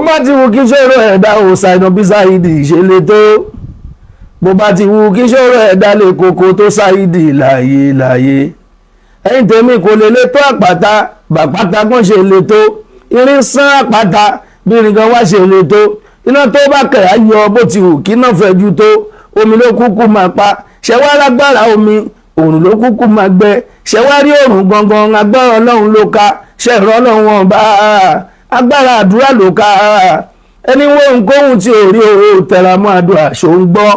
Bá ti wù kí ṣòro ẹ̀dá ò ṣàìnà bí Saheed ṣe lè tó, bó bá ti wù kí ṣòro ẹ̀dá lè koko tó, Saheed láàyè láàyè. Ẹ̀yin tèmi, kò lè lè tó àpáta, bàpáta kan ṣe lè tó, irin sán àpáta bí irin kan wá ṣe lè tó, iná tó bá kẹ̀ á yọ. Bó ti wù kí náà fẹ̀jú tó, omi ló kúkú máa pa. Ṣẹ̀wá lágbára omi, òrùn ló kúkú máa gbẹ. Ṣẹ̀wá rí òrùn gangan, agbára Ọlọ́run ló ká. Ṣẹ̀rọ Ọlọ́run ọba, agbára àdúrà ló ká. Ẹni wo ohunkóhun tí ò rí o, tẹra mọ́ àdúrà, ṣò ń gbọ́?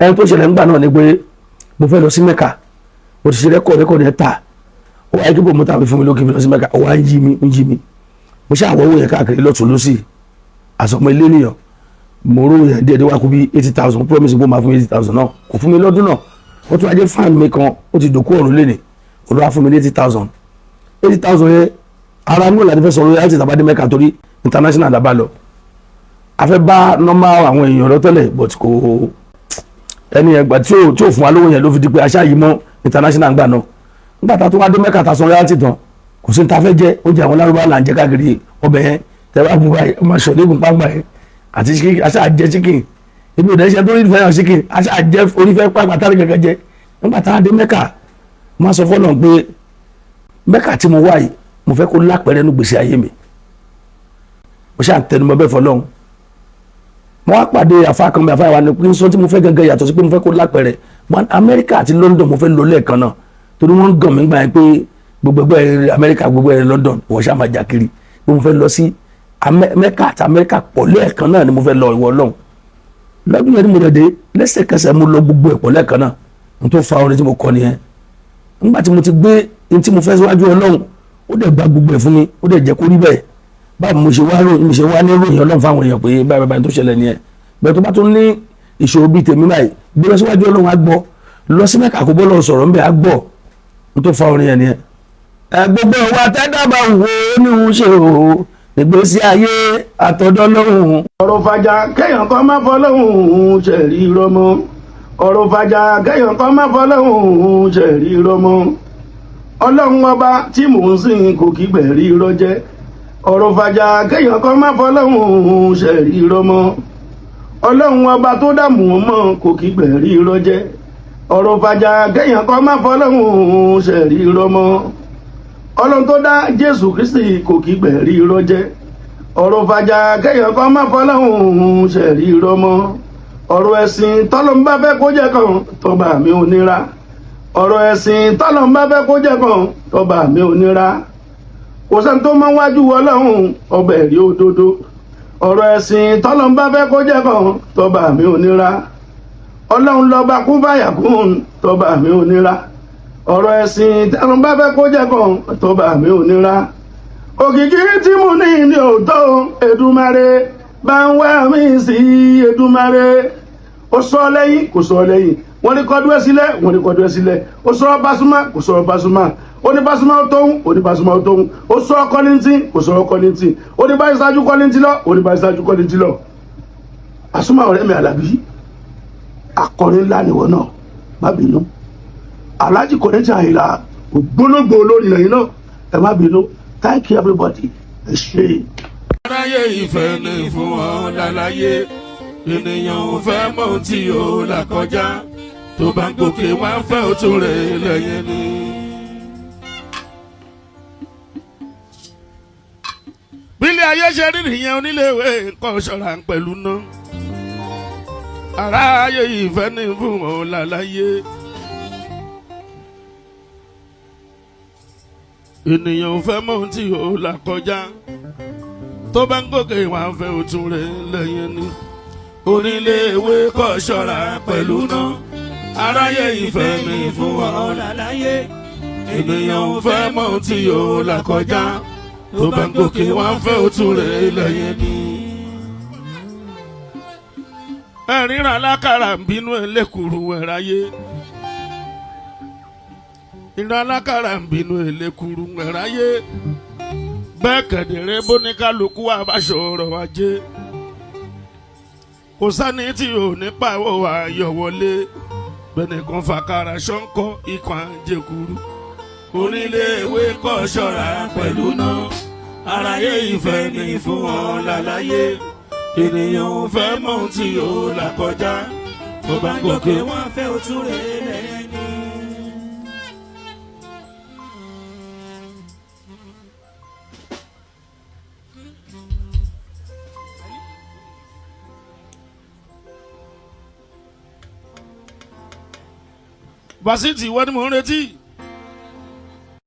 Ẹni tó ṣẹlẹ̀ ńgbà náà ni pé mo fẹ́ lọ sí Mẹ́kà. Mo ti ṣe record yẹn ta. Ó wáyé kí promoter mi fún mi lókè fi lọ sí Mẹ́kà. Ó wá ń yí mi, ń yí mi. Mo ṣe àwọn owó yẹn káàkiri lọ́tún lọ́sì, àsọmọ ilé nìyàn. Mo ró yẹn díẹ̀ díẹ̀, wá kú bí 80,000. Promise pé ó máa fún mi 80,000 náà, kò fún mi lọ́dún náà. Ó tún wájú fan mi kan, ó ti dòkú ọ̀run lẹ́nìí, olúwa fún mi ní 80,000. 80,000 yẹn, ara mi ò láti fẹ́ sọ̀rọ̀ láti tàbá dé Mẹ́kà, torí international dàbà lọ. A fẹ́ bá normal àwọn èèyàn lọ tẹ́lẹ̀, but kò ẹni ẹgbà tí ò fún wa lówó yẹn ló fi di pé aṣá yìí mọ́ international gbà náà. Nígbà tá a tún wá dé Mẹ́kà, tá a san royalty tán, kò sí ní ta fẹ́ jẹ. Oúnjẹ àwọn lárúbá là ń jẹ káàkiri. Ọbẹ̀ yẹn tẹ bá bu báyìí, ọmọ aṣọ nígun pàgbà yẹn àti chicken. Aṣá jẹ chicken. Èmi ò dẹ́ ṣe tó ní fẹ́ràn chicken. Aṣá jẹ onífẹ́ pàgbà tá a gẹ́gẹ́ jẹ. Nígbà tá a dé Mẹ́kà, má sọ fọ́nà pé Mẹ́kà tí mo wá yìí, mo fẹ́ kó lápẹ̀rẹ̀ nínú gbèsè ayé mi. Mo ṣáà tẹnumọ́ bẹ́ẹ̀ fọlọ́run. Mo wá pàdé àfa kan bí àfa ìwà ni pé sọ tí mo fẹ́ gẹ́gẹ́ yàtọ̀ sí pé mo fẹ́ kó lápẹ̀rẹ̀ Amẹ́ríkà àti London, mo fẹ́ lọ lẹ́ẹ̀kan náà, torí wọ́n ń gàn mí gbà yẹn pé gbogbo ẹgbẹ́ Amẹ́ríkà, gbogbo ẹ̀ London, wọ́n ṣáà máa jà kiri, pé mo fẹ́ lọ sí Mẹ́kà àti Amẹ́ríkà pọ̀ lẹ́ẹ̀kan náà ni mo fẹ́ lọ. Ìwọ Ọlọ́run, lọ́dún yẹn ni mo dẹ̀ lẹ́sẹ̀kẹsẹ̀, mo lọ gbogbo ẹ̀ pọ̀ lẹ́ẹ̀kan náà. N tó fa orin tí mo kọ nìyẹn. Nígbà tí mo ti gbé n tí mo fẹ́ síwájú Ọlọ́run, ó dẹ̀ gba gbogbo ẹ̀ fún mi, ó dẹ̀ jẹ́ kó rí bẹ́ẹ̀. Báwo mo ṣe wá rò, mo ṣe wá ní ròyìn Ọlọ́run fáwọn èèyàn pé báyìí báyìí tó ṣẹlẹ̀ nìyẹn. Bẹ́ẹ̀ tó bá tún ní ìṣòro bíi tèmi báyìí, gbé lọ síwájú Ọlọ́run, á gbọ́. Lọ sí Mẹ́kà, kó bọ́ lọ sọ̀rọ̀ ńbẹ̀, á gbọ́. N tó fa orin yẹn nìyẹn. Ẹ gbogbo wa tẹ́dàbà wo ní òun ṣe o, ìgbésí ayé àtọ̀dọ̀ lọ́hùn. Ọ̀rọ̀ fàjà kéèyàn kan má fọlọ́hún ṣẹ̀rí rọmọ. Ọ̀rọ̀ fàjà kéèyàn kan má fọlọ́hún ṣẹ̀rí rọmọ. Ọlọ́run ọba tí mò ń sìn kò kí gbẹ̀rí rọjẹ́. Ọ̀rọ̀ fàjà kéèyàn kan má fọlọ́hún ṣẹ̀rí rọmọ. Ọlọ́run ọba tó dààmú ọmọ kò kí gbẹ̀rí rọjẹ́. Ọ̀rọ̀ fàjà kéèyàn kan má fọlọ́hún ṣẹ̀rí rọmọ. Ọlọ́run tó dá Jésù Kristi kò kí gbẹ̀rí rọjẹ́. Ọ̀rọ̀ fàjà kéèyàn kan má fọlọ́hún ṣẹ̀rí rọmọ. Ọ̀rọ̀ ẹ̀sìn tọ́lọ́n bá fẹ́ kó jẹ́ kan, tọba mi ò nira. Ọ̀rọ̀ ẹ̀sìn tọ́lọ́n bá fẹ́ kó jẹ́ kan, tọba mi ò nira. Kò sẹ́ni tó máa ń wájú Ọlọ́run ọbẹ̀ rí òdodo. Ọ̀rọ̀ ẹ̀sìn tọ́lọ́n bá fẹ́ kó jẹ́ kan, tọba mi ò nira. Ọlọ́run lọ́ba kún fàyà kún, tọba mi ò nira. Ọ̀rọ̀ ẹ̀sìn tọ́lọ́n bá fẹ́ kó jẹ́ kan, tọba mi ò nira. Òkìkí tí mo ní ní òótọ́, Èdùmàrè bá ń wá mi sí. Èdùmàrè, ó sọ lẹ́yìn, kò sọ lẹ́yìn, wọ́n ní kọ́dún ẹ̀ sílẹ̀, wọ́n ní kọ́dún ẹ̀ sílẹ̀. Ó sọ Pasuma, kò sọ Pasuma, ó ní Pasuma ó tóun, ó ní Pasuma ó tóun. Ó sọ Kollington, kò sọ Kollington, ó ní báyìí ṣáájú Kollington lọ, ó ní báyìí ṣáájú Kollington lọ. Pasuma, ọ̀rẹ́ mi Àlàbí, akọrin ńlá nìwọ náà, má bínú. Alhaji Kollington Àyìnlá, ògbólógbò olórin lẹ́yìn náà, ẹ má bínú. Thank you everybody, ẹ ṣé. Aráyé ìfẹ́ ní fún ọ lálàyé. Ènìyàn ò fẹ́ mọ̀ tí ó là kọjá. Tó bá ń gòkè, wá fẹ́ òtún rẹ̀ lẹ́yìn ni. Bílẹ̀ ayé ṣe rí nìyẹn. Oníléèwé nǹkan ṣọ́ra ń pẹ̀lú ná. Aráyé ìfẹ́ ní fún ọ lálàyé. Ènìyàn ò fẹ́ mọ̀ tí ó là kọjá. Tó bá ń gòkè, wá fẹ́ òtún rẹ̀ lẹ́yìn ni. Oníléèwé kọ́ ṣọ́ra pẹ̀lú ná. Aráyé ìfẹ́ ní fún ọ lálàyé. Ènìyàn ò fẹ́ mọ̀ tí ó là kọjá. Tó bá ń gòkè, wá fẹ́ òtún rẹ̀ lẹ́yìn ni. Ẹ̀ríran alákàrà ń bínú ẹlẹ́kùrú ẹ̀ráyé. Ìran alákàrà ń bínú ẹlẹ́kùrú ẹ̀ráyé. Bẹ́ẹ̀ kẹ̀dẹ̀rẹ́, bóníkálukú wa bá ṣòro ajé, kò sẹ́ni tí ò ní pàwọ́ ayọ̀ wọlé. Bẹ́nìkan fàkàrà ṣọ́ńkọ́ ikọ̀ àjẹkùrú. Oníléèwé kọ́ ṣọ́ra pẹ̀lú náà. Aráyé ìfẹ́ ní fún ọ lálàyé. Ènìyàn ò fẹ́ mọ ohun tí ó là kọjá. Tó bá ń gòkè wọ́n fẹ́ òtún rẹ̀ lẹ́ni. Basiti, ìwọ ni mò ń retí.